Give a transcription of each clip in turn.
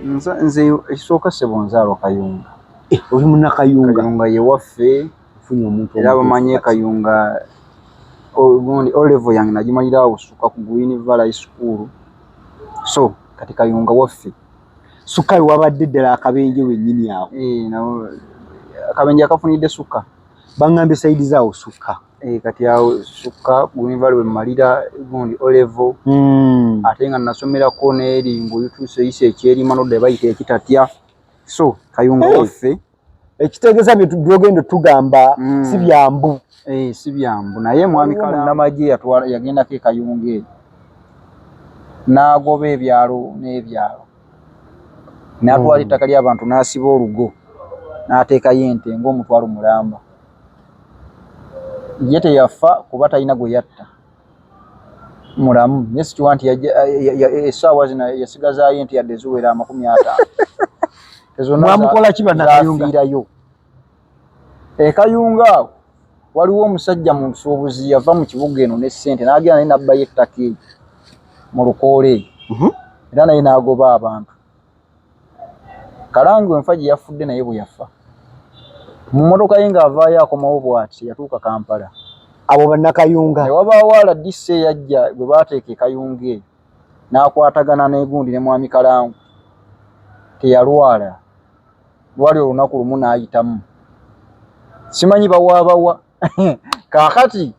Nze ekisooka, ssebo, nzaalwa Kayunga. Eh, oli munnakayunga? Kayunga ye waffe. Ofunye omuntu Era bamanyi omutuufu kati. Kayunga, gundi O level yange nagimalira awo Ssuka ku Green Valley School, so kati Kayunga waffe. Sukka we wabadde ddala akabenje wennyini awo? Eh, nawo akabenje akafunidde Sukka. Baŋŋambye side zaawo Sukka. Eh, kati awo Sukka Green Valley wemmalira gundi O level. Ate nga nasomerako n'eri ng'oyutuuse eyisa ekyerima nodda bayita ekitatya, so Kayunga waffe. Ekitegeeza bye byogenda tugamba si byambu. Eh, si byambu, naye mwami Munnamagye yatwala yagendako e Kayunga eyo n'agoba ebyalo n'ebyalo n'atwala ettaka ly'abantu n'asiba olugo n'ateekayo ente ng'omutwalo mulamba. Ye teyafa kuba talina gwe yatta, mulamu, naye sikiwa nti essaawa zino yasigazaayo ente yadde ziwera 50. Zonna Mwamukola ki bannakayunga? zafiirayo. E Kayunga awo waliwo omusajja mu nsuubuzi yava mu kibuga eno ne ssente n'agenda naye n'abbayo ettaka eryo mu lukoola eyo. Era naye n'agoba abantu. Kalangu enfa gye yafudde naye bwe yafa mu mmotoka ye ng'avaayo akomawo bw'ati, yatuuka Kampala. Abo bannakayunga? Ne wabaawo RDC eyajja gwe baateeka e Kayunga eyo n'akwatagana n'egundi ne mwami Kalangu, teyalwala, lwali olunaku lumu n'ayitamu, simanyi bawaabawa. Kaakati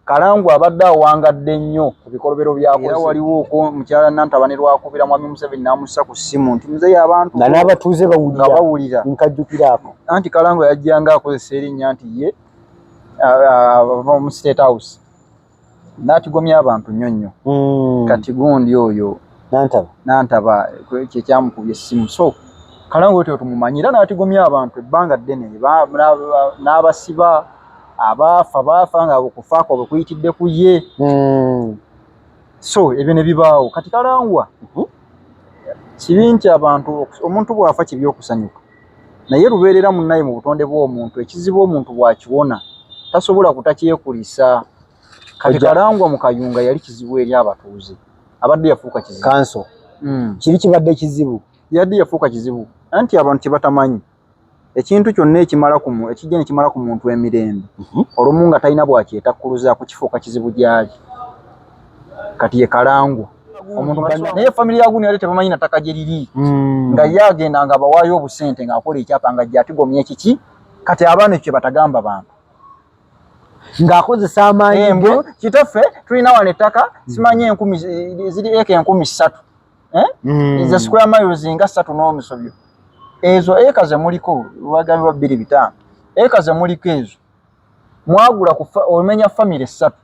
Kalangu abadde awangadde nnyo ku bikolobero byakoze. Era waliwo okwo mukyala Nantaba ne lwakubira mwami Museveni n'amussa ku ssimu nti muzeeyi abantu nga n'abatuuze nga bawulira. Bawulira. Nkajjukira ako. Anti Kalangu yajjanga akozesa erinnya nti ye ava mu State House n'atigomya abantu nnyo nnyo. Kati gundi oyo Nantaba. Nantaba kyekyamukubya essimu, so Kalangu wetyo tumumanyi era n'atigomya abantu ebbanga ddene, n'abasiba, abaafa baafa nga okufa kwabwe kuyitidde ku ye. So ebyo ne bibaawo. Kati Kalangwa, kibi nti abantu, omuntu bw'afa kibi okusanyuka, naye lubeerera munnaye mu butonde bw'omuntu ekizibu omuntu bw'akiwona tasobola kutakyekulisa. Kati Kalangwa mu Kayunga yali kizibu eri abatuuze, abadde yafuuka kizibu. Kanso kiri kibadde kizibu. Yadde yafuuka kizibu, anti abantu kye batamanyi, ekintu kyonna ekimala ku ekijja ne kimala ku muntu emirembe, olumu nga talina bwakyetakkuluzaako, kifuuka kizibu gy'ali. Kati ye Kalangwa omuntu naye family ya gundi yali tebamanyi na ttaka gye liri. Nga ye agenda nga abawaayo obusente ng'akola ekyapa nga ajja atigomya ekiki. Kati abaana ekyo kye batagamba bantu. Ng'akozesa amaanyi ge. Kitaffe, tulina wano ettaka, simanyi enkumi ziri eka 3000, eh? Ze square miles nga 3 n'omusobyo. Ezo eka ze muliko wagambibwa 25, eka ze muliko ezo mwagula ku omenya family ssatu.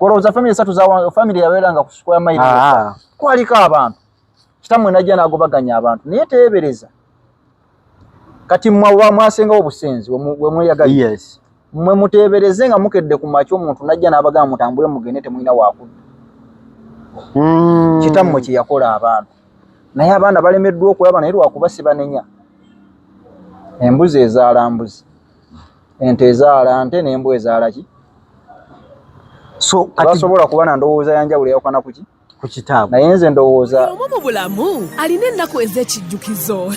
Olowooza family ssatu za family yabeeranga ku square mile kwaliko abantu? Kitammwe najja n'agobaganya abantu, naye teebereza kati mmwe mwasengawo obusenzi we mweyagalira. Mmwe muteebereze nga mukedde ku makya omuntu najja n'abagamba mutambule mugende, temulina wakudda. Kitammwe kye yakola abantu, naye abaana balemeddwa okulaba, naye lwakuba sibanenya. Embuzi ezaala mbuzi, ente ezaala nte, n'embwa ezaala ki. So kati Tebasobola kuba na ndowooza ya njawulo eyawukana ku ki ku kitaabwe. Naye nze ndowooza Omu mu bulamu alina ennaku ez'ekijjukizo.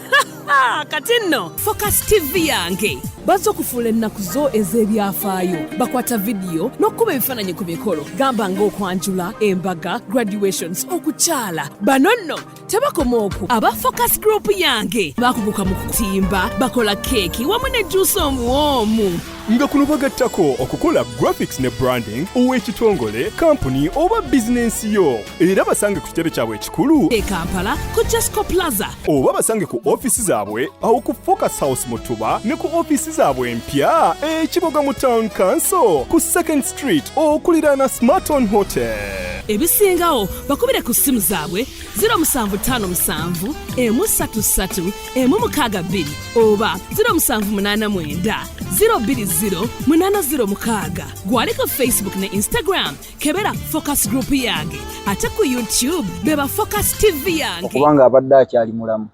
Kati nno Focus TV yange bazze okufuula ennaku zo ez'ebyafaayo. Bakwata vidiyo n'okukuba ebifaananyi ku mikolo, gamba ng'okwanjula, embaga, graduations, okukyala. Bano nno tebakoma okwo. Aba Focus Group yange bakuguka mu kutimba, bakola keeki wamu ne juusi omuwoomu. Nga kuno bagattako okukola graphics ne branding ow'ekitongole, kampuni oba bizinensi yo. Era basange ku kitebe kyabwe ekikulu e Kampala ku Jesco Plaza, oba basange ku ofiisi zaabwe awo ku Focus House mu Tuba, ne ku ofiisi zaabwe empya ekiboga mu Town Council ku Second Street okuliraana Smarton Hotel. Ebisingawo bakubire ku ssimu zaabwe 0757 133 162 oba 0789 020 806. Gwali ku Facebook ne Instagram, kebera Focus Group yange, ate ku YouTube beba Focus TV yange. Okubanga abadde akyali mulamu.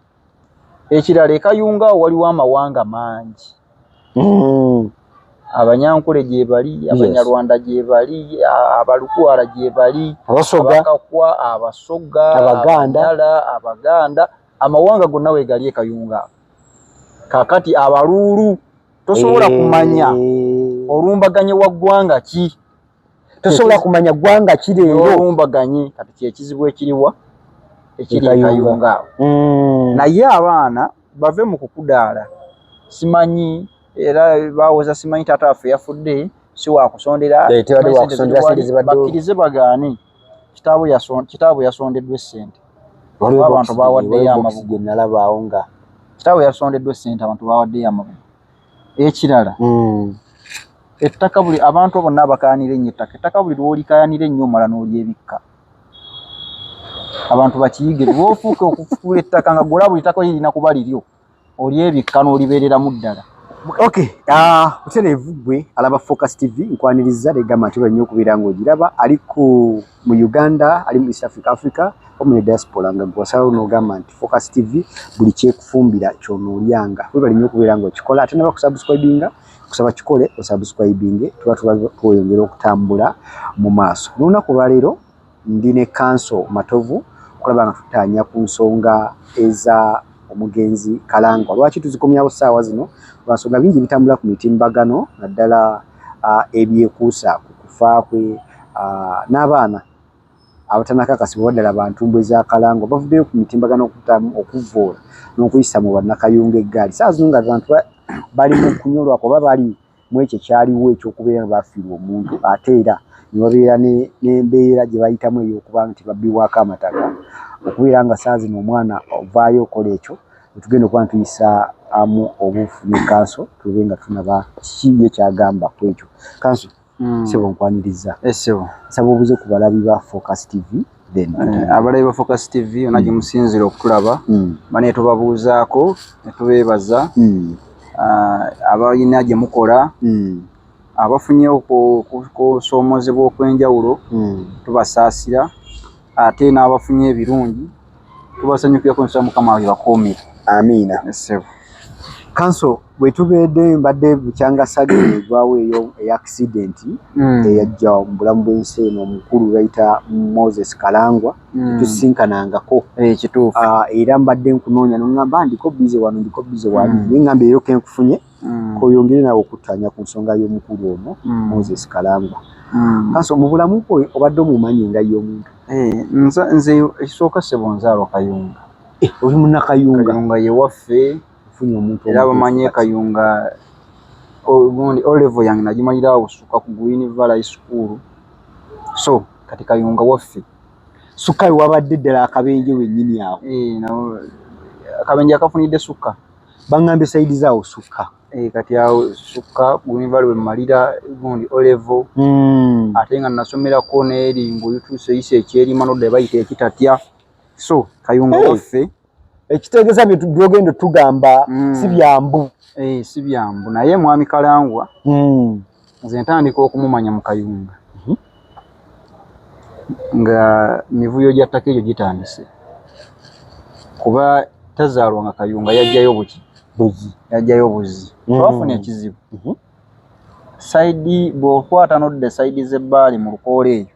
Ekirala, ekayunga awo waliwo amawanga mangi. Abanyankole gye bali, Abanyarwanda gye bali, Abalukwala gye bali, Abasoga. Abakakwa, Abasoga, Abaganda. Abanyala, Abaganda. Amawanga gonna wegali e Kayunga. Kakati abaluulu tosobola kumanya olumbaganye wa ggwanga ki, tosobola kumanya ggwanga ki leero olumbaganye. Kati kyekizibu ekiriwa ekiri e Kayunga awo. Naye abaana bave mu kukudaala, simanyi era bawoza simanyi taata waffe yafudde si wakusondera, bakkirize bagaane. Kitaabwe yasondeddwa essente, abantu bawaddeyo amabugo. Nalabaawo nga kitaabwe yasondeddwa essente, abantu bawaddeyo amabugo. Ekirala, ettaka buli abantu bonna abakayanira ennyo ettaka, ettaka buli lw'olikayanira ennyo omala n'olyebikka. Abantu bakiyige, lw'ofuuka okufuula ettaka nga gwola buli ttaka lirina kuba liryo, olyebikka n'olibeereramu ddala. Okay, butereevu gwe alaba Focus TV, nkwaniriza negamba nti nnyo okubeera ng'ogiraba ali ku mu Uganda, ali mu East Africa, Africa omu ne diaspora, nga gwe wasalawo n'ogamba nti Focus TV buli kyekufumbira ky'onoolyanga. Webale nnyo okubeera ng'okikola. Ate naba kusubscribinga, kusaba kikole osubscribinge, tuba tuba tweyongera okutambula mu maaso. N'olunaku olwaleero ndi ne Kanso Matovu okulaba nga tutaanya ku nsonga eza omugenzi Kalangwa. Lwaki tuzikomyawo ssaawa zino? Lwa nsonga bingi bitambula ku mitimbagano, naddala ebyekuusa ku kufa kwe, n'abaana abatanakakasibwa ddala bantumbwe za Kalangwa bavuddeyo ku mitimbagano okuvvoola n'okuyisa mu bannakayunga eggaali. Ssaawa zino nga abantu bali mu kunyolwa kuba bali mu ekyo ekyaliwo ekyokubeera nga bafiirwa omuntu, ate era ne babeera n'embeera gye bayitamu ey'okuba nti babbibwako amataka, okubeera nga ssaawa zino omwana ovaayo okola ekyo. Tugenda okuba ntuyisaamu obuufu ne Kanso, tube nga tunaba kiki ye kyagamba ku ekyo. Kanso, ssebo, nkwaniriza. Essebo. Nsaba obuze ku balabi ba Focus TV then. Abalabi ba Focus TV yonna gye musinzira okutulaba, bane tubabuuzaako ne tubeebaza, abalina gye mukola, abafunye okusoomozebwa okw'enjawulo, tubasaasira, ate n'abafunye ebirungi tubasanyukirako. Nsaba Mukama abibakuumire. Amiina. Essebo. Kanso, bwe tubeedde mbadde bukyanga saga egwawo eyo eya accident eyajja mu bulamu bw'ensi eno omukulu bayita Moses Kalangwa, tusisinkanangako. Kituufu. Era mbadde nkunoonya noŋŋamba ndiko busy wano, ndiko busy wali, naye ŋŋamba eyo kenkufunye koyongere nawe okuttaanya ku nsonga y'omukulu ono Moses Kalangwa. Kanso, mu bulamu bwo obadde omumanyi nga ye omuntu? Nze ekisooka, ssebo, nzaalwa Kayunga. Oli munnakayunga? Kayunga ye waffe. Ofunye omuntu era omutuufu bamanyi kati. Kayunga gundi O level yange nagimalira awo Ssuka ku Green Valley School, so kati Kayunga waffe. Sukka wabadde ddala akabenje wennyini awo? Akabenje akafunidde Sukka. Baŋŋambye side zaawo Sukka. Kati awo Sukka Green Valley wemmalira gundi O level, ate nga nasomerako n'eri ng'otuuse oyise ekyerima nodda bayita ekitatya, so Kayunga waffe. Ekitegeeza bye byogenda tugamba si byambu. Si byambu, naye mwami Kalangwa nze ntandika okumumanya mu Kayunga nga mivuyo gya ttaka egyo gitandise, kuba tazaalwa nga Kayunga, yajjayo buki? Buzi. Yajjayo buzi. Twafuna ekizibu side bw'okwata nodda side z'ebbaali mu lukoola eyo,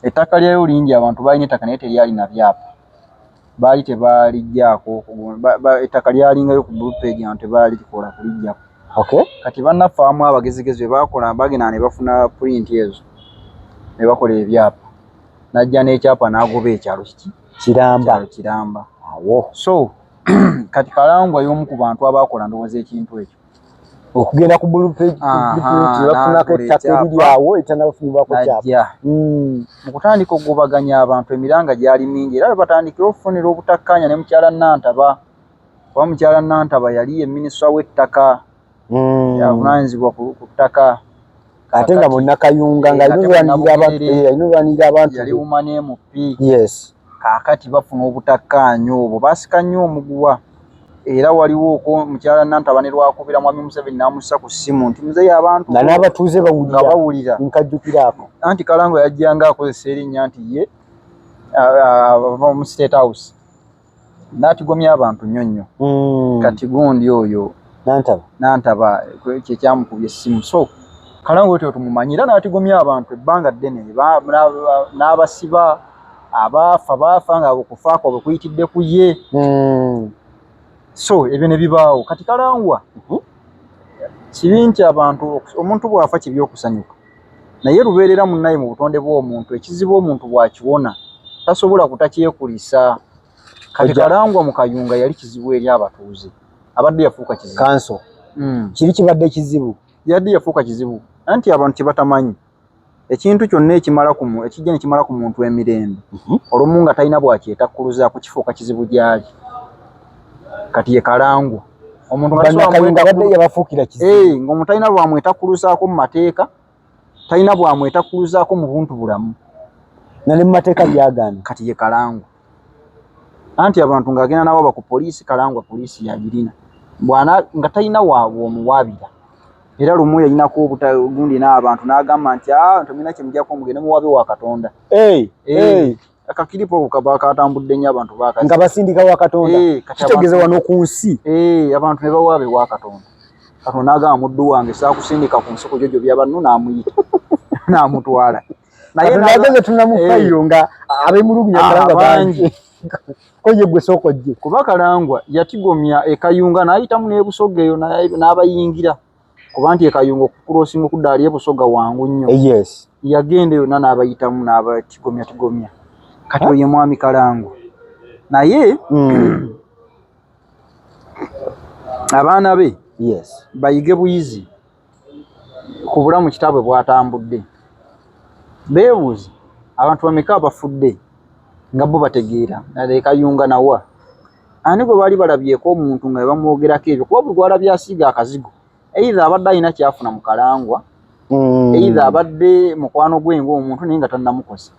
ettaka lyayo lingi, abantu balina ettaka naye teryalina byapa, baali tebalijjaako, ettaka lyalingayo ku blue page, abantu tebaalikola kulijjako. Kati bannaffe abamu abagezigezi bwe bakola bagenda ne bafuna print ezo ne bakola ebyapa, najja n'ekyapa n'agoba ekyalo kiki? Kiramba. Kyalo kiramba. Awo. So kati Kalangwa y'omu ku bantu abakola ndowooza ekintu ekyo. Okugenda ku blue page bafunako n'agula ettaka eriri ekyapa. Awo eritanafunibwako kyapa. Najja mu kutandika okugobaganya abantu, emiranga gyali mingi, era batandikira okufunira obutakkaanya ne mukyala Nantaba, kuba mukyala Nantaba yali ye minisita w'ettaka, yavunaanyizibwa ku ttaka. Ate nga munnakayunga nga Ate alina olwanirira abantu. Munnabugerere. Alina olwanirira abantu yali be. woman MP. Kaakati bafuna obutakkaanya obwo, baasika nnyo omuguwa, era waliwo okwo mukyala Nantaba ne lwakubira mwami Museveni n'amussa ku ssimu nti muzeeyi abantu nga n'abatuuze nga bawulira. Bawulira. Nkajjukira ako. Anti Kalangwa yajjanga akozesa erinnya nti ye ava mu State House, n'atigomya abantu nnyo nnyo. Kati gundi oyo Nantaba. Nantaba kyekyamukubya essimu, so Kalangwa otyo tumumanyi, era n'atigomya abantu ebbanga ddene, n'abasiba. Abaafa baafa nga okufa kwabwe kuyitidde ku ye. So ebyo ne bibaawo. Kati Kalangwa, kibi nti abantu, omuntu bw'afa kibi okusanyuka, naye lubeerera munnaye mu butonde bw'omuntu ekizibu omuntu bw'akiwona tasobola kutakyekulisa. Kati Kalangwa mu Kayunga yali kizibu eri abatuuze, abadde yafuuka kizibu. Kanso kiri kibadde kizibu, yadde yafuuka kizibu, anti abantu kyebatamanyi ekintu kyonna ekimala ku ekijja ne kimala ku muntu emirembe, olumu nga talina bw'akyetakkuluzaako kifuuka kizibu gy'ali. Kati ye Kalangwa omuntu nga yabafuukira kizibu, ng'omuntu talina bw'amwetakkuluzaako mu mateeka, talina bw'amwetakkuluzaako mu buntu bulamu, nga ne mu mateeka byagaana. Kati ye Kalangwa, anti abantu ng'agenda nawaba ku poliisi, Kalangwa poliisi yagirina bwana nga talina waabwe omuwaabira. Era lumu yalinako obutagundi n'abantu n'agamba nti temulina kye mujjako, mugende muwabe wa Katonda. Akakiripo ako kaba katambudde nnyo, abantu bakazi nga basindika wa Katonda, kitegeeza wano ku nsi. Abantu ne bawaabe wa Katonda. Katonda n'agamba, muddu wange saakusindika ku nsi kujojobya banno, n'amuyita n'amutwala. Naye nageze tunamufayiro nga abemulugunya Kalangwa bangi, ko ye gwe sooka ojje. Kuba Kalangwa yatigomya e Kayunga n'ayitamu n'e Busoga eyo n'abayingira, kuba nti e Kayunga okukulosinga okudda ali e Busoga wangu nnyo. Yagenda yonna n'abayitamu n'abatigomya tigomya. Kati oyo mwami Kalangwa, naye abaana be bayige buyizi ku bulamu kitaabwe bw'atambudde, beebuuze abantu bameka abafudde nga bo bategeera e Kayunga nawa ani gwe baali balabyeko omuntu nga bamwogerako ebyo, kuba buli gwalabye asiiga akazigo either abadde alina kyafuna mu Kalangwa, either abadde mukwano gwe ng'omuntu naye nga tannamukosa.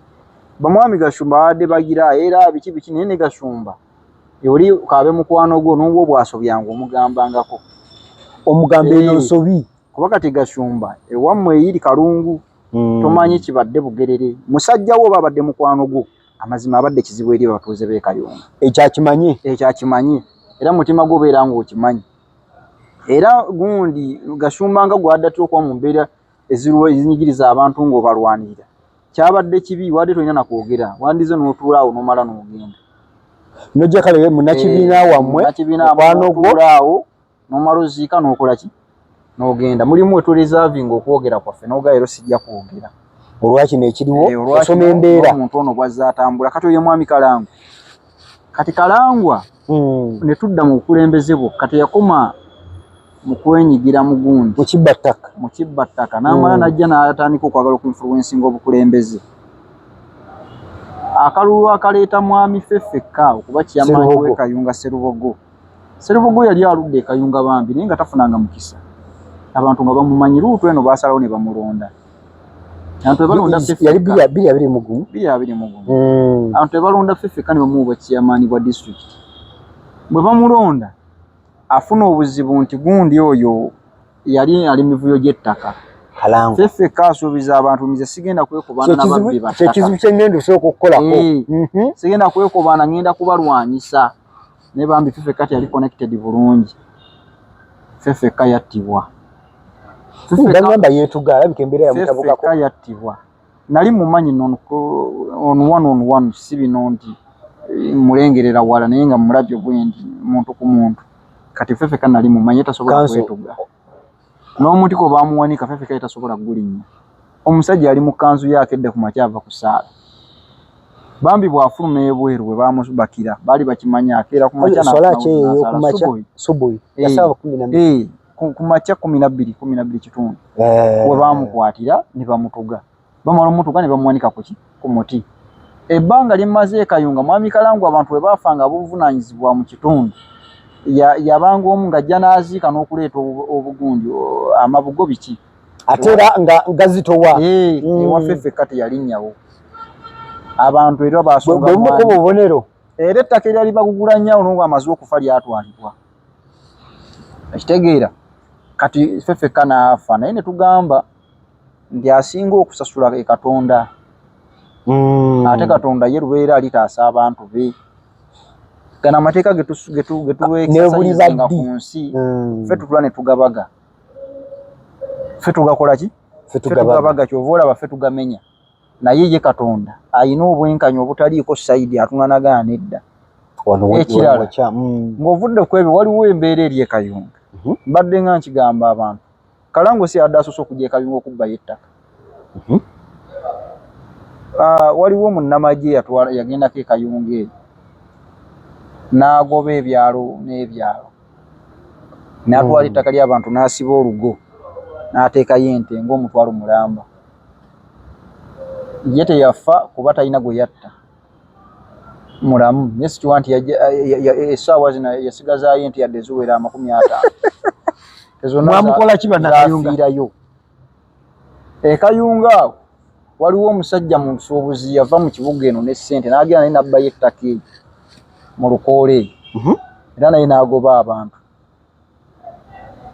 Bamwami Gashumba babadde bagira era biki biki, naye ne Gashumba oli kabe mukwano gwo n'obwo obwasobyanga omugambangako, omugamba eno nsobi. Kuba kati Gashumba ewammwe eyiri Kalungu, tomanyi kibadde Bugerere, musajja wo oba abadde mukwano gwo, amazima abadde kizibu eri abatuuze b'e Kayunga. Ekyakimanye. Ekyakimanyi, era mutima gwo obeera ng'okimanyi. Era gundi Gashumba nga gwadde atera okuba mu mbeera ezinyigiriza abantu ng'obalwanirira, kyabadde kibi, wadde tolina nakwogera, wandize n'otuula awo n'omala n'ogenda. Nojja kale munnakibiina wammwe, mukwano gwo awo n'omala oziika n'okola ki n'ogenda. Mulimu wetureservinga okwogera kwaffe n'ogaa era sijja kwogera olwakino ekiriwo, osoma embeera omuntu ono bwazze atambula. Kati oyo mwami Kalangwa, kati Kalangwa ne tudda mu bukulembeze bwokka, teyakoma mu kwenyigira mu gundi mu kibba ttaka, mu kibba ttaka, n'amala n'ajja n'atandika okwagala okuinfluencinga obukulembeze. Akalulu akaleeta mwami Ffeffekka okuba chairman w'e Kayunga, Serubogo. Serubogo yali aludde e Kayunga bambi, naye nga tafunanga mukisa, abantu nga bamumanyi luutu eno baasalawo ne bamulonda. Abantu bebalonda yali 2021, 2021. Abantu bebalonda Ffeffekka ne bamuwa obwa chairman bwa district. Bwe bamulonda afuna obuzibu nti gundi oyo yali ali mivuyo gy'ettaka. Ffeffekka asuubiza abantu, nze sigenda kwekubaana nababbi battaka. Kyekizibu kyengenda osooka okukolako. Sigenda kwekubaana, ngenda kubalwanyisa. Naye bambi Ffeffekka teyali connected bulungi, Ffeffekka yattibwa. Bagamba yeetuga, alabika embeera yamutabukako. Yattibwa. Nali mumanyi on one on one, si bino nti mulengerera wala, naye nga mulabye bwendi muntu ku muntu. Kati Ffeffekka nali mumanyi tasobola kwetuga, n'omuti kwe bamuwanika Ffeffekka tasobola kugulinnya. Omusajja ali mu kkanzu ye akedde ku makya ava ku ssaala, bambi bw'afuluma ebweru bwe bamubakira baali bakimanyi akeera ku makya ku makya 12, 12:15 we bamukwatira ne bamutuga, bamala omutuga ne bamuwanika kuki ku muti. Ebbanga lye mmaze e Kayunga, mwami Kalangwa abantu bwe baafanga ab'obuvunaanyizibwa mu kitundu, yabanga omu ng'ajja n'aziika n'okuleeta obugundi amabugo biki, ate era nga gazitowa. Ewaffe ffekka teyalinnyawo abantu era basonga bwebumu bubonero. Era ettaka eryali bagugula nnyawo n'obwo amaze okufa lyatwalibwa, ekitegeera kati ffe ffekka n'afa, naye ne tugamba nti asinga okusasula e Katonda. Ate Katonda ye lubeera alitaasa abantu be. Gano amateeka getuweekisayizinga ku nsi, ffe tutula ne tugabaga, ffe tugakola ki, ffe tugabaga. Kyova olaba ffe tugamenya. Naye ye Katonda alina obwenkanya obutaliiko side, atunganagana nedda. Ekirala, ng'ovudde ku ebyo, waliwo embeera eri e Kayunga. Mbadde nga nkigamba abantu, Kalango si yadde asoose okujja e Kayunga okubbayo ettaka. Waliwo munnamagye yatwala, yagendako e Kayunga eyo n'agoba ebyalo n'ebyalo, n'atwala ettaka ly'abantu, n'asiba olugo, n'ateekayo ente ng'omutwalo mulamba. Ye teyafa kuba talina gwe yatta, mulamu, naye sikiwa nti essaawa zino yasigazaayo ente yadde ziwera 50. Mwamukola ki Bannakayunga? Zafiirayo e Kayunga awo. Waliwo omusajja mu nsuubuzi yava mu kibuga eno ne ssente, n'agenda naye n'abbayo ettaka eyo mu lukoola eyo, era naye n'agoba abantu.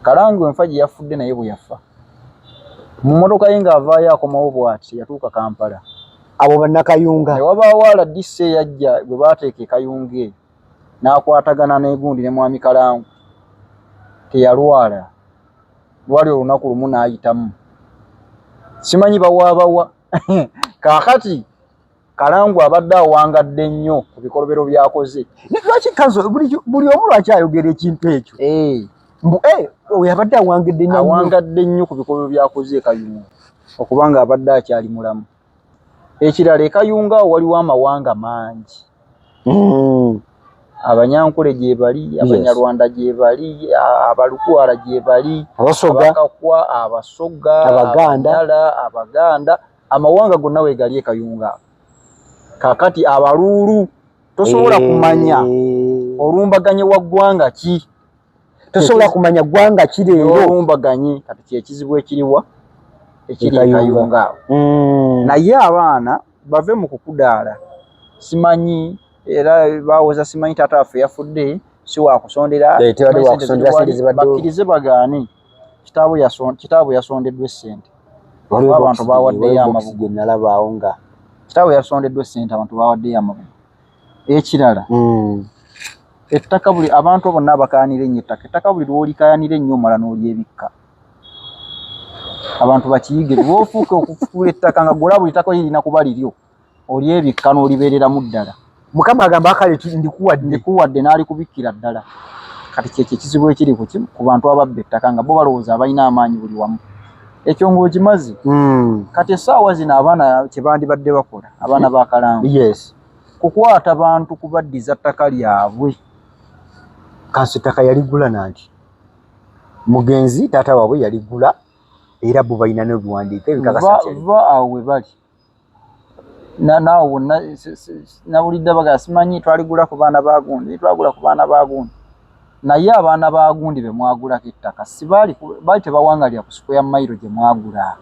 Kalango enfa gye yafudde, naye bwe yafa mu mmotoka ye ng'avaayo akomawo bw'ati, yatuuka Kampala. Abo Bannakayunga. Ne wabaawo RDC eyajja gwe baateeka e Kayunga eyo, n'akwatagana n'egundi ne Mwami Kalango. Teyalwala, lwali olunaku lumu n'ayitamu, simanyi bawaabawa. Kaakati Kalango abadde awangadde nnyo ku bikolobero by'akoze. Lwaki kanso buli omu lwaki ayogera ekintu ekyo? Mbu oyo abadde awangedde nnyo. Awangadde nnyo ku bikolobero by'akoze e Kayunga, okubanga abadde akyali mulamu. Ekirala, e Kayunga awo waliwo amawanga mangi. Abanyankole gye bali, Abanyarwanda gye bali, Abalukwala gye bali, Abasoga, Abakakwa, Abasoga, Abaganda. Abanyala, Abaganda, amawanga gonna weegali e Kayunga. Kaakati abaluulu tosobola kumanya olumbaganye wa ggwanga ki. Tosobola kumanya ggwanga ki leero. Olumbaganye kati kyekizibu ekiriwa ekiri e Kayunga. Kayunga awo. Naye abaana bave mu kukudaala, simanyi era bawoza simanyi taata waffe yafudde si wakusondera, Eh, tebadde simanyi wa sente kusondera, ziri wali. sente zibaddewo. Bakkirize bagaane, kitaabwe yasondeddwa essente. Waliwo Abantu bawaddeyo waliwo box amabugo. gye nalabaawo nga Kitaabwe yasondeddwa essente, abantu bawaddeyo amabugo. Ekirala, ettaka buli abantu bonna abakayanira ennyo ettaka, ettaka buli lw'olikayanira ennyo omala n'olyebikka. Abantu bakiyige, lw'ofuuka okufuula ettaka nga gwola buli ttaka lirina kuba liryo, olyebikka n'olibeereramu ddala. Mukama agamba akale ndikuwadde. Ndikuwadde, n'alikubikkira ddala. Kati kyekyo ekizibu ekiri ku ki ku bantu ababba ettaka, nga bo balowooza abalina amaanyi buli wamu. Ekyo ng'okimaze, kati essaawa zino abaana kye bandibadde bakola, abaana ba Kalango, kukwata bantu kubaddiza ttaka lyabwe. Kanso ettaka yaligula nanti mugenzi taata waabwe yaligula, era bo balina n'ebiwandiiko ebikakasa nti yaligula. Va awo we bali naawe wonna nawulidde baga simanyi twaligula ku baana ba gundi, twagula ku baana ba gundi, naye abaana ba gundi be mwagulako ettaka si baali baali tebawangalira ku square mile gye mwagula.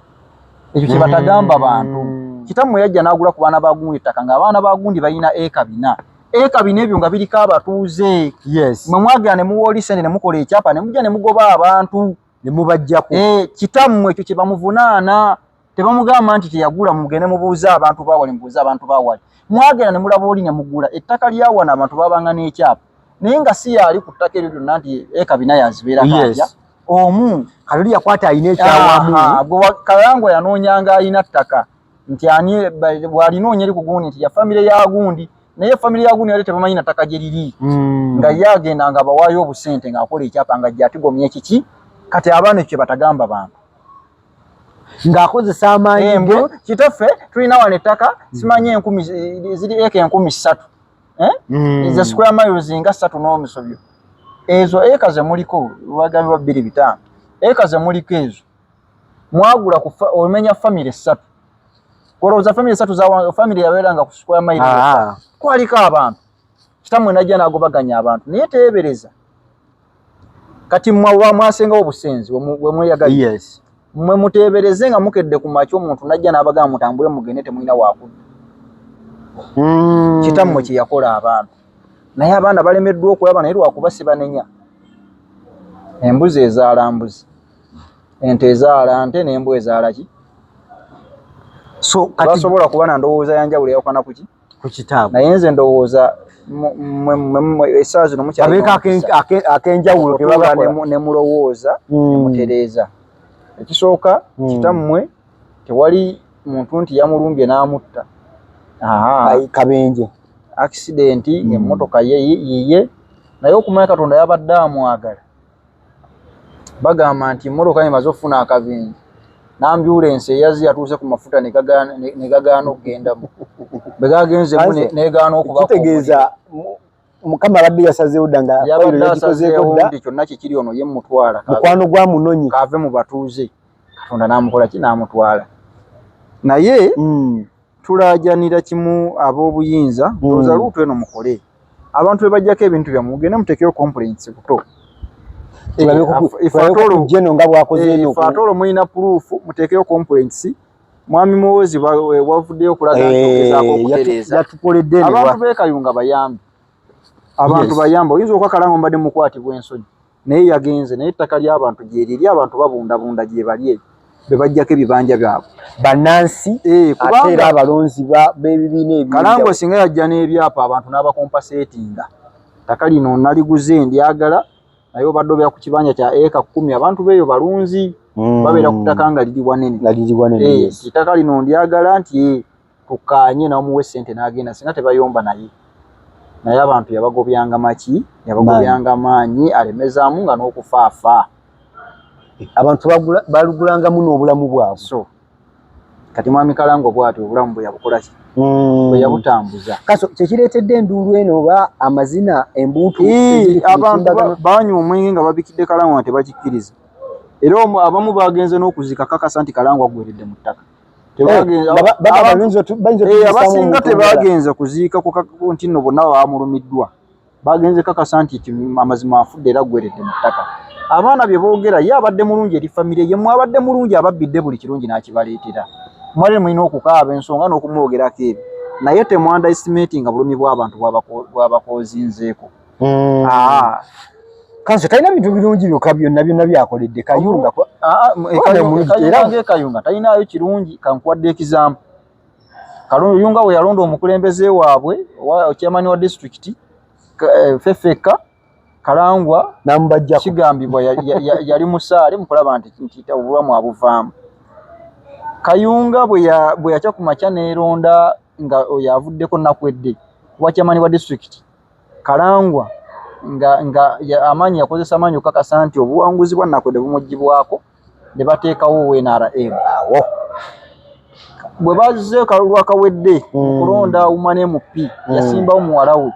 Ekyo kye batagamba bantu. Kitammwe yajja n'agula ku baana ba gundi ettaka ng'abaana ba gundi balina eka 400, eka 400 ebyo nga biriko abatuuze. Mwe mwagenda ne muwa oli ssente ne mukola ekyapa ne mujja ne mugoba abantu ne mubajjako. Kitammwe ekyo kye bamuvunaana. Tebamugamba nti teyagula, mugende mubuuze abantu bawali, mubuuze abantu bawali. Mwagenda ne mulaba oli ne mugula ettaka lya wano, abantu babanga n'ekyapa, naye nga si yaali ku ttaka eryo lyonna nti eka 400 yazibeerako atya omu. Kaloli yakwata alina ekyawamu. Gwe Kalangwa yanoonyanga alina ttaka nti ani bw'alinoonya eri ku gundi nti ya famire ya gundi, naye famire ya gundi yali tebamanyi na ttaka gye liri. Nga ye agenda nga abawaayo obusente ng'akola ekyapa nga ajja atigomya ekiki. Kati abaana ekyo kye batagamba bantu. Ng'akozesa amaanyi ge. Kitaffe tulina wano ettaka simanyi enkumi ziri eka 3000, eh? Ze square miles nga 3 n'omusobyo. Ezo eka ze muliko wagambibwa 25, eka ze muliko ezo mwagula ku omenya famire 3. Olowooza famire 3 za famire yabeeranga ku square mile kwaliko abantu. Kitammwe najja n'agobaganya abantu, naye teebereza kati mmwe mwasengawo obusenzi we mweyagalira. Mmwe muteebereze nga mukedde ku makya omuntu najja n'abagamba mutambule mugende temulina wakudda. Kitammwe kye yakola abantu, naye abaana balemeddwa okulaba, naye lwakuba sibanenya. Embuzi ezaala mbuzi, ente ezaala nte, n'embwa ezaala ki? So kati basobola kuba na ndowooza ya njawulo eyawukana ku ki? Ku kitaabwe. Naye nze ndowooza essaawa zino mukyalina Abeeko omukisa. ak'enjawulo ke Okutuula baba bakola. ne mulowooza, ne mutereeza. Ekisooka, kitammwe tewali muntu nti yamulumbye n'amutta. Kabenje, accident, ng'emmotoka ye yiye, naye okumanya Katonda yabadde amwagala. Bagamba nti emmotoka emaze okufuna akabenje n'ambulensi eyazze yatuuse ku mafuta ne gagaana okugendamu, bwe gagenzemu negaana okubako. Kitegeeza Mukama abadde yasazeewo dda nga yabadde asazeewo nti kyonna kikiri ono ye mutwala. Mukwano gwa Munonyi kave mu batuuze. Katonda n'amukola ki? N'amutwala. Naye tulaajanira kimu ab'obuyinza, ndowooza luutu eno mukole, abantu be bajjako ebintu byammwe mugende muteekeyo complaints buto. Geno nga bwakoze eno. If at all mulina proof, muteekeyo complaints. Mwami Muwozi wavuddeyo okulaga nti ogezaako okutereeza. Yatukoledde. Abantu b'e Kayunga bayambe, abantu bayambe. Oyinza okwakala nga mbadde mukwatibwa ensonyi, naye yagenze, naye ettaka ly'abantu gyeriri, abantu babundabunda gye bali eyo be bajjako ebibanja byabwe. Bannansi ate era abalonzi b'ebibiina eby'enjawulo. Kalangwa singa yajja n'ebyapa abantu n'abakompensatinga, ttaka lino naliguze ndyagala, naye obadde obeera ku kibanja kya eka 10, abantu beeyo balunzi, babeera ku ttaka nga liri wanene. Nga liri wanene. Ettaka lino ndyagala nti tukkaanye, n'omuwa essente n'agenda, singa tebayomba naye. Naye abantu yabagobyanga maki? Yabagobyanga maanyi, alemezaamu nga n'okufaafa. Abantu balugulangamu n'obulamu bwabwe. So kati mwami Kalangwa bw'atyo obulamu bwe yabukola ki? Bwe yabutambuza. Kaso kyekireetedde enduulu eno oba amazina embuutu? Abantu banywa omwenge nga babikidde Kalangwa nga tebakikkiriza, era abamu bagenze n'okuzika kakasa nti Kalangwa aggweredde mu ttaka. Abasinga tebagenze kuziika nti nno bonna bamulumiddwa, bagenze kakasa nti amazima afudde era aggweredde mu ttaka. Abaana bye boogera, ye abadde mulungi eri famire ye, mwabadde mulungi, ababbidde buli kirungi n'akibaleetera. Mwali mulina okukaaba ensonga n'okumwogerako ebyo, naye temwunderestimatinga bulumi bw'abantu bw'abakozinzeeko. Kanso talina bintu birungi byokka byonna byonna byakoledde Kayunga. Kayunga Kayunga talinaayo kirungi. Kankuwadde example, Kayunga bwe yalonda omukulembeze waabwe, chairman wa disitulikiti Fefeka Kalangwa, namubajjako. Kigambibwa yali musaale mukulaba nti obulwamu abuvaamu. Kayunga bwe yakya ku makya neeronda nga oyo avuddeko Nakwedde kuba chairman wa disitulikiti, Kalangwa nga amaanyi yakozesa amaanyi okukakasa nti obuwanguzi bwa Nakwedde bumugibwako, ne bateekawo NRM. Awo bwe bazze kalulu akawedde okulonda woman MP, yasimbawo muwala we.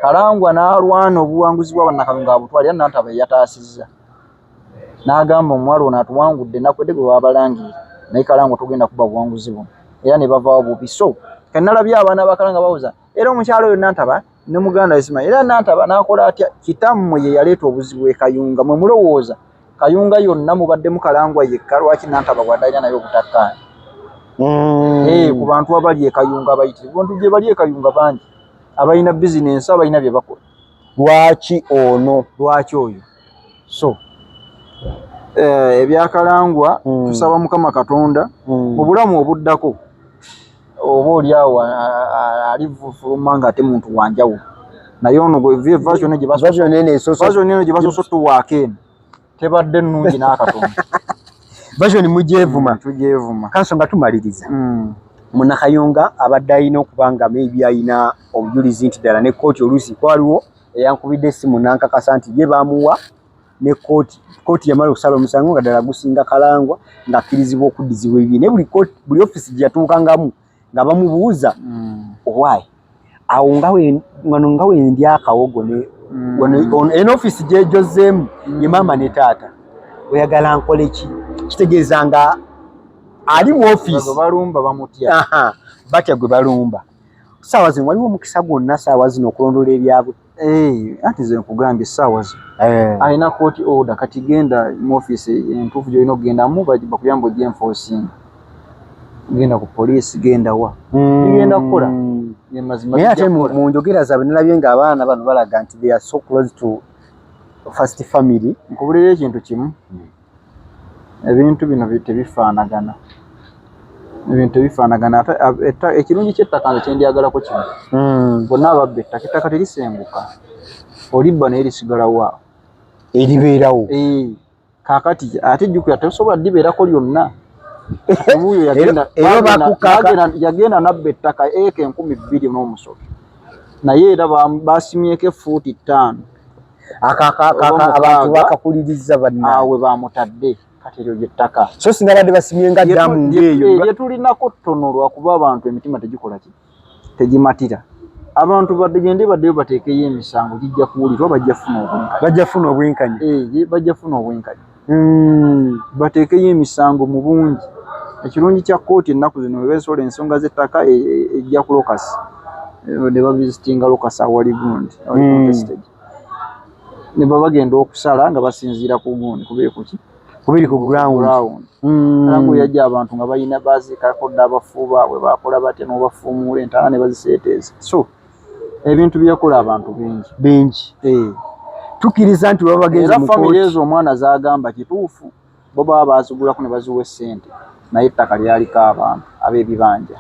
Kalangwa n'alwana obuwanguzi bwa Bannakayunga abutwala, era Nantaba yataasizza n'agamba omuwala ono atuwangudde, Nakwedde gwe babalangirira, naye Kalangwa tugenda kuba buwanguzi buno, era ne bavaawo bubi. So kanalabye abaana ba Kalangwa bawoza era omukyalo oyo Nantaba ne muganda Isima, era Nantaba n'akola atya? Kitammwe ye yaleeta obuzibu e Kayunga. Mwe mulowooza Kayunga yonna mubaddemu Kalangwa yekka, lwaki Nantaba bw'adalina naye obutakkaanya? Ku bantu abali e Kayunga abayitirivu, bantu gye bali e Kayunga bangi abalina bizinensi, abalina bye bakola. Lwaki ono? Lwaki oyo? So ebyakalangwa tusaba Mukama Katonda mu bulamu obuddako oba oli awo alivuluma nga ate muntu wanjawulo, naye ono version eno gye basoose otuwaako eno tebadde nnungi n'akatonda. Version mugyevuma. Tugyevuma. Kanso nga tumaliriza, Munnakayunga abadde alina okuba nga maybe alina obujulizi nti ddala ne kkooti, oluusi kwaliwo eyankubidde essimu nankakasa nti ye bamuwa ne kkooti, kkooti yamala okusala omusango nga ddala gusinga Kalangwa, ng'akkirizibwa okuddizibwa ebibye, naye buli kooti, buli ofiisi gye yatuukangamu nga bamubuuza owaayi awo nga nga wendi akawogo ne eno ofiisi gyejozzeemu ye maama ne taata, oyagala nkole ki? Kitegeeza nga ali mu ofiisi balumba bamutya. Batya gwe balumba. Saawa zino waliwo omukisa gwonna saawa zino okulondoola ebyabwe? Anti ze nkugambye, essaawa zino alina court order. Kati genda mu ofiisi entuufu gy'olina okugendamu bakuyamba ojja enforcing, genda ku poliisi, genda wa bigenda kukola. Naye ate mu njogera zaabwe nalabye nga abaana bano balaga nti they are so close to first family. Nkubulira ekintu kimu, ebintu bino tebifaanagana, ebintu tebifaanagana. Ate ekirungi ky'ettaka nze kyendyagalako kino, bonna ababba ettaka, ettaka terisenguka, olibba naye lisigalawo awo. Eribeerawo. Kaakati ate jjukira, tosobola ddibeerako lyonna. Obuuyo yagenda nabba ettaka eka 2000 n'omusobi, naye era basimyeko efuuti 5 abantu bakakuliriza bannaawe bamutadde. Kati eryo lyettaka so singa badde basimye nga ddamu ng'eyo lyetulinako ttono, lwakuba abantu emitima tegikola ki, tegimatira. Abantu bagende baddeyo bateekeyo emisango, gijja kuwulirwa, bajja funa obwenkanya, bajja funa obwenkanya, bajja funa obwenkanya. Bateekeyo emisango mu bungi. Ekirungi kya kkooti ennaku zino webeesobola ensonga z'ettaka ejja ku locus, ne bavisitinga locus awali gundi awali contested, ne baba bagenda okusala nga basinziira ku gundi kubiri kuki kubiri ku ground. Kalango yajja abantu nga balina baziikako dda abafu baabwe, bakola batya n'obafuumuula entaana ne baziseeteeza. So ebintu byekola abantu bingi bingi. Tukkiriza nti baba bagenze mu kooti ezo omwana z'agamba kituufu, bo baba bazigulako ne baziwa essente, naye ettaka lyaliko abantu ab'ebibanja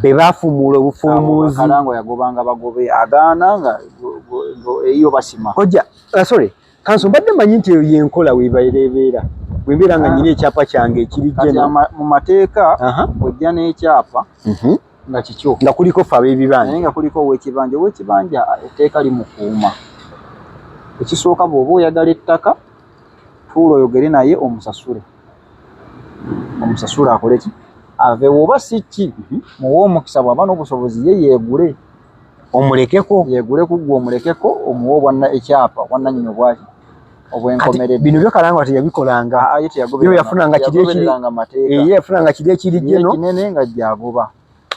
be bafuumuula obufuumuuzi. Kalango yagobanga bagobe, agaana nga eyo basima. Kojja, sorry Kanso, mbadde manyi nti eyo yenkola weebaera ebeera bwe mbeera nga nnyina ekyapa kyange ekiri jeno mu mateeka ojja n'ekyapa nga kikyo nga kuliko ffe ab'ebibanja, naye nga kuliko ow'ekibanja. Ow'ekibanja etteeka limukuuma. Ekisooka, bw'oba oyagala ettaka, tuula oyogere naye omusasule, omusasule akole ki, aveewo. Oba si ki, muwe omukisa, bw'aba n'obusobozi ye yeegule, omulekeko, yeegule ku ggwe omulekeko, omuwe obwanna ekyapa obwannannyini obwaki obwenkomeredde. Bino byo Kalangwa teyabikolanga, yafunanga kiri yafunanga kiri ekiri jeno kinene nga gyagoba.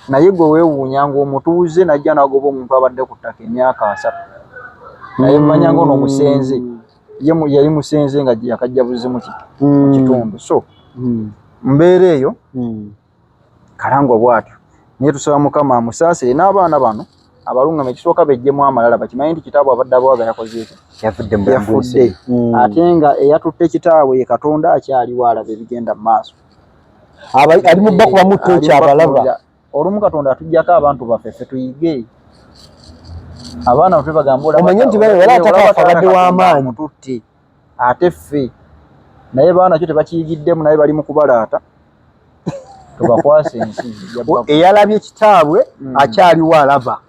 Naye gwe weewuunya ng'omutuuze najja n'agoba omuntu abadde ku ttaka emyaka 30, naye mmanya nga ono omusenze ye yali musenze nga yakajja buzi mu kitundu. So mbeera eyo Kalangwa bw'atyo, naye tusaba Mukama amusaasire n'abaana bano abalungama. Ekisooka bejjemu amalala, bakimanyi nti kitaabwe abadde abawaga yakoze eki, yafudde, ate nga eyatutte kitaabwe ye Katonda akyaliwo alaba ebigenda mu maaso. Ali mu bakubamu ttooki abalaba. Olumu Katonda atuggyako abantu baffe ffe tuyige. Abaana baffe bagamba omanye nti ataka abadde w'amaanyi mututte ate ffe, naye baana kyo tebakiyigiddemu, naye bali mu kubalaata tubakwase ensi. Eyalabye kitaabwe akyaliwo alaba.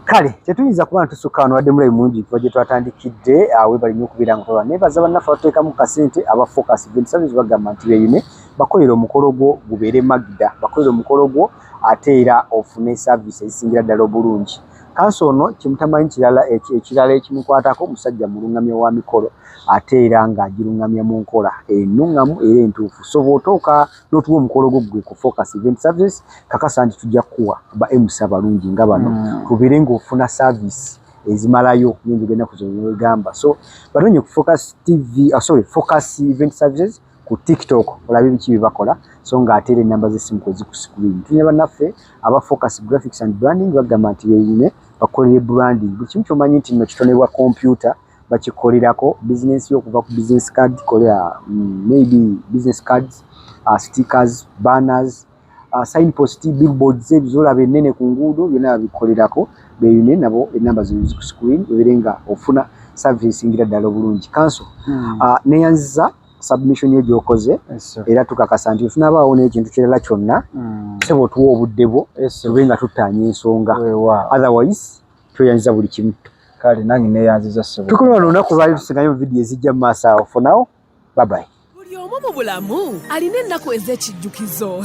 Kale tetuyinza kuba ntusukka wano, wadde mulabi mulungi kuva gye twatandikidde. Webali nnyo okubeera nga toba nebaza bannaffe abateekamu kasente aba Focus Event Service, bagamba nti beeyune bakolera omukolo gwo gubeere magda, bakolera omukolo gwo ate era ofune service ezisingira ddala obulungi. Kanso ono kyemutamanyi kirala, ekirala ekimukwatako, musajja mulungamya wa mikolo ate era ng'agirungamya mu nkola ennuŋŋamu era entuufu. So bw'otuuka n'otuwa omukolo gwo ggwe ku Focus Event Services, kakasa nti tujja kukuwa ba MC abalungi nga bano, tubeere ng'ofuna service ezimalayo n'enjoga ennaku zino wegamba. So banoonye ku Focus TV, sorry, Focus Event Services ku TikTok, olabe biki bye bakola. So ng'ate era ennamba z'essimu kwezi ku screen. Tulina bannaffe aba Focus Graphics and Branding, bagamba nti beeyune bakolere branding, buli kimu ky'omanyi nti nno kitonebwa computer bakikolerako bizinensi yo, okuva ku business card, kolera maybe business cards, stickers, banners, signpost, billboards, ebyo zolaba ennene ku nguudo, byonna babikolerako. Beeyune nabo, ennamba zino ziri ku screen, obeere nga ofuna service esingira ddala obulungi. Kanso, neyanziza submission yo gy'okoze, era tukakasa nti tunabaawo n'ekintu kirala kyonna, sebo otuwa obudde bwo tube nga tuttaanya ensonga. Otherwise tweyanziza buli kimu. Kale nange neyanziza, ssebo. Tukomye wano olunaku lwali, tusigaye mu vidiyo ezijja mu maaso awo. For now, bye bye. Buli omu mu bulamu alina ennaku ez'ekijjukizo.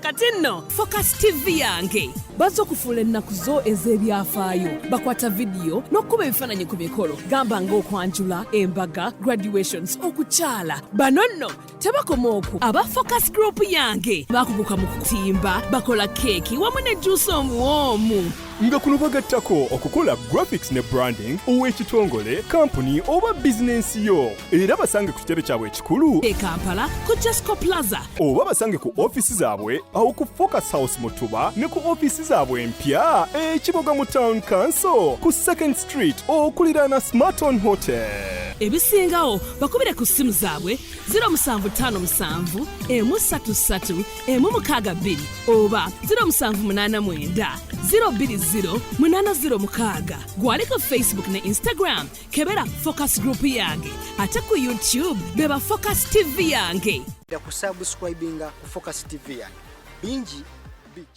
Kati nno Focus TV yange bazza okufuula ennaku zo ez'ebyafaayo. Bakwata vidiyo n'okukuba ebifaananyi ku mikolo, gamba ng'okwanjula, embaga, graduations, okukyala. Bano nno tebakoma okwo. Aba Focus Group yange bakuguka mu kutimba, bakola keeki wamu ne juusi omuwoomu. Nga kuno bagattako okukola graphics ne branding ow'ekitongole, kampuni oba bizinensi yo. Era basange ku kitebe kyabwe ekikulu e Kampala ku Jesco Plaza, oba basange ku ofiisi zaabwe awo ku Focus House mu Tuba, ne ku ofiisi zaabwe empya e Kiboga mu Town Council ku Second Street okuliraana Smarton Hotel. Ebisingawo bakubire ku ssimu zaabwe 0757 133 162 oba 0789 020 806. Gwali ku Facebook ne Instagram, kebera Focus Group yange, ate ku YouTube beba Focus TV yange. Kusubscribinga ku Focus TV yange, bingi bijja.